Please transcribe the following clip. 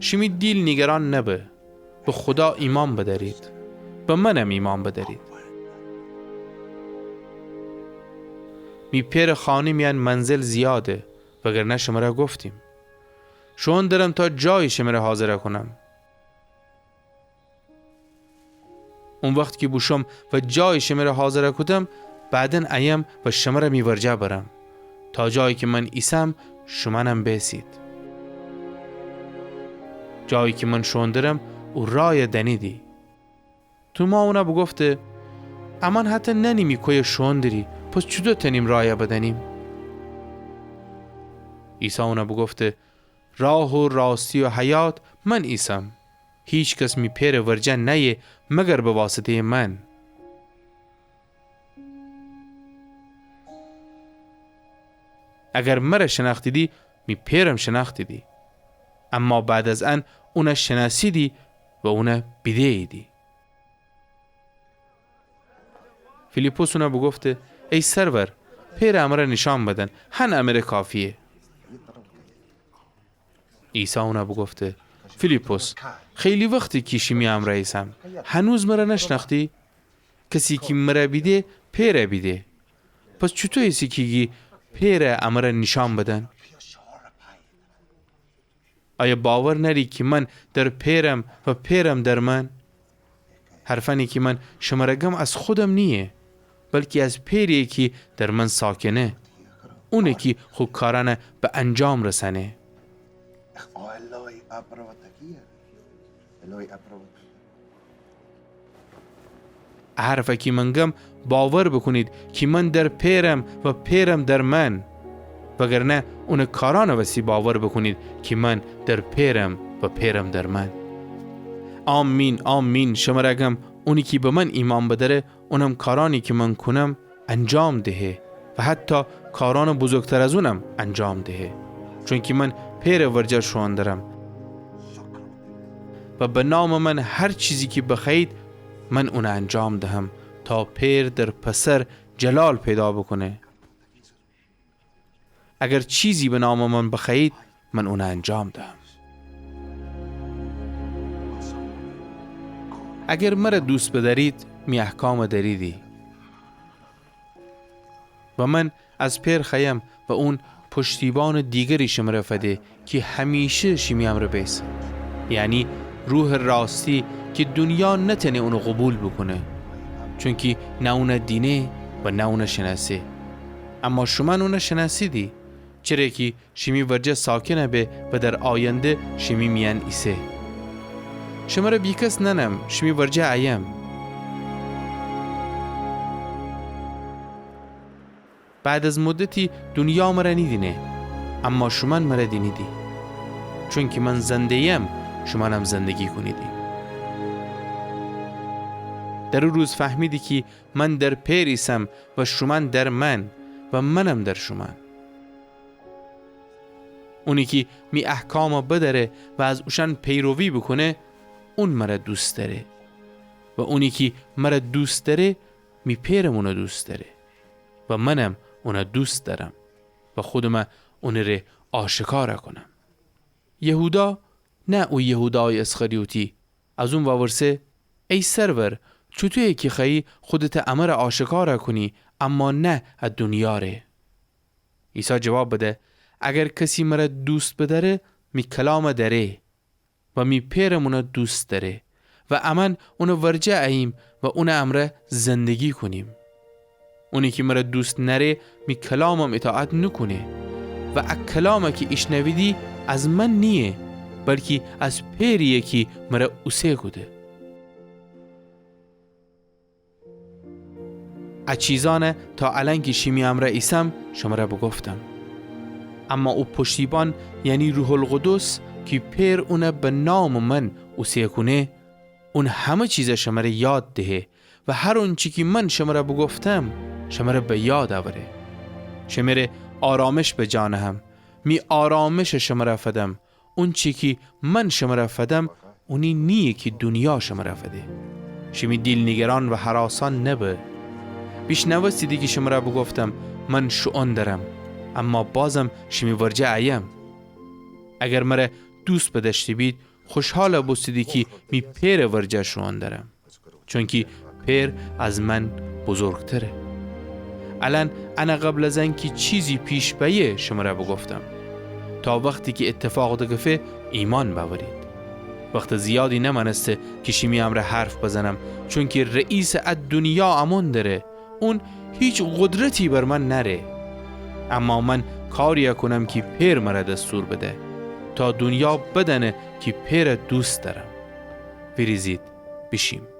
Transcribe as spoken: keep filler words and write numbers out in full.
شیمی دیل نیگران نبه. به خودا ایمأن بدأرید. به منم ایمأن بدأرید. می پئرٚ خانه میأن منزل زیاده، وگرنه شمر گفتیم. شوئون درم تا جایی شمر حاضر کونم. او وخت کی بوشوم و جایی شمر حاضر کودم، بعداً ایم و شمر می ورجه برم، تا جایی کی من ایسم شومأنم بیسید. جایی کی من شوئون درم او رای دأنیدی. توما اون بوگفته، امأن حتی نأنیمی کویه شوئون دری، پس چوطو تأنیم رای بدأنیم؟ عیسی اون بوگفته، راه و راستی و حیات من ایسم. هیکس می پئرٚ ورجه نأیه مگر به واسطه‌یٚ من. اگر مر شنأختیدی، می پئرم شنأختیدی. اما بعد از ان اون شنأسیدی و اون بیده‌ییدی. فیلیپس اون بوگفته، ای سرور، پئر امر نیشأن بدن، هن امر کافییه. عیسی اون بوگفته، فیلیپس، خیلی وخته کی شیمی امر ایسم، هنوز مر نشنأختی؟ کسی کی مر بیده، پئر بیده. پس چوطو ایسی کی گی پئر امر نیشأن بدن؟ آیا باور نأری کی من در پئرم و پئرم در من؟ حرفأنی کی من شمر گم از خودم نییه، بلکی از پئرییه کی در من ساکنه، اونه کی خو کارأن به انجام رسأنه. ا حرف کی من گم باور بوکونید کی من در پئرم و پئرم در من، وگرنه اونٚ کارأنٚ وستی باور بوکونید کی من در پئرم و پئرم در من. آمین، آمین، شمر گم، اونی کی به من ایمأن بدأره، اونم کارأنی کی من کونم انجام دهه و حتی کارأنٚ بزرگتر از اونم انجام دهه، چونکی من پئرٚ ورجه شوئون درم و به نامٚ من هر چیزی کی بخوأیید، من اون انجام دهم، تا پئر در پسر جلال پیدا بوکونه. اگر چیزی به نامٚ من بخوأیید، من اون انجام دهم. اگر مر دوست بدأرید، می احکام دأریدی. و من از پئر خوأیم و اون پشتیبانٚ دیگری شمر فده کی همیشه شیمی امر بیسه، یعنی روحٚ راستی کی دونیا نتأنه اون قوبیل بوکونه، چونکی نه اون دینه و نه اون شنأسه. اما شومأن اون شنأسیدی، چره کی شیمی ورجه ساکن به و در آینده شیمی میأن ایسه. شمر بیکس نأنم، شیمی ورجه ایم. بعد از مدتی دونیا مر نیدینه، اما شومأن مر دینیدی. چونکی من زنده‌یم، شومأنم زندگی کونیدی. در او روز فهمیدی کی من در پئر ایسم و شومأن در من و منم در شومأن. اونی کی می احکام بدأره و از اوشأن پیروی بوکونه، اون مر دوست دأره. و اونی کی مر دوست دأره، می پئرم اون دوست دأره و منم اون دوست دأرم و خودم اونٚ ره آشکار کونم. یهودا، نه او یهودایٚ اسخریوطی، از اون وورسه، ای سرور، چوطویه کی خوأیی خودتٚ امر آشکار کونی، اما نه ا دونیا ره؟ عیسی جواب بده، اگر کسی مر دوست بدأره، می کلام دأره و می پئرم اون دوست دأره و امأن اونٚ ورجه اییم و اونٚ امرأ زندگی کونیم. اونی کی مر دوست نأره، می کلامم ایطاعت نوکونه. و ا کلام کی ایشنویدی از من نییه، بلکی از پئرییه کی مر اوسه کوده. ا چیزأن تا الأن کی شیمی امرأ ایسم، شمر بوگفتم. اما او پشتیبان، یعنی روح‌القدس، کی پئر اون به نامٚ من اوسه کونه، اون همه چیز شمر یاد دهه و هر اونچی کی من شمر بوگفتم، شمر به یاد اوره. شمر آرامش به جا نهم، می آرامش شمر فدم. اونچی کی من شمر فدم، اونی نییه کی دونیا شمر فده. شیمی دیل نیگران و هراسان نبه. بیشنوستیدی کی شمر بوگفتم، من شوئون درم، اما بازم شیمی ورجه ایم. اگر مر دوست بدأشته‌بید، خوشحال بوستیدی کی می پئرٚ ورجه شوئون درم، چونکی پئر از من بزرگتره. الأن انه قبل از انکی چیزی پیش بأیه شمر بوگفتم، تا وختی کی ایتفاق دکفه ایمأن بأورید. وختٚ زیادی نمأنسته کی شیمی امرأ حرف بزنم، چونکی رئیسٚ ا دونیا امون دره، اون هیچ قدرتی بر من نأره. اما من کاریی کونم کی پئر مر دستور بده، تا دونیا بدأنه کی پئر دوست دأرم. ویریزید بیشیم.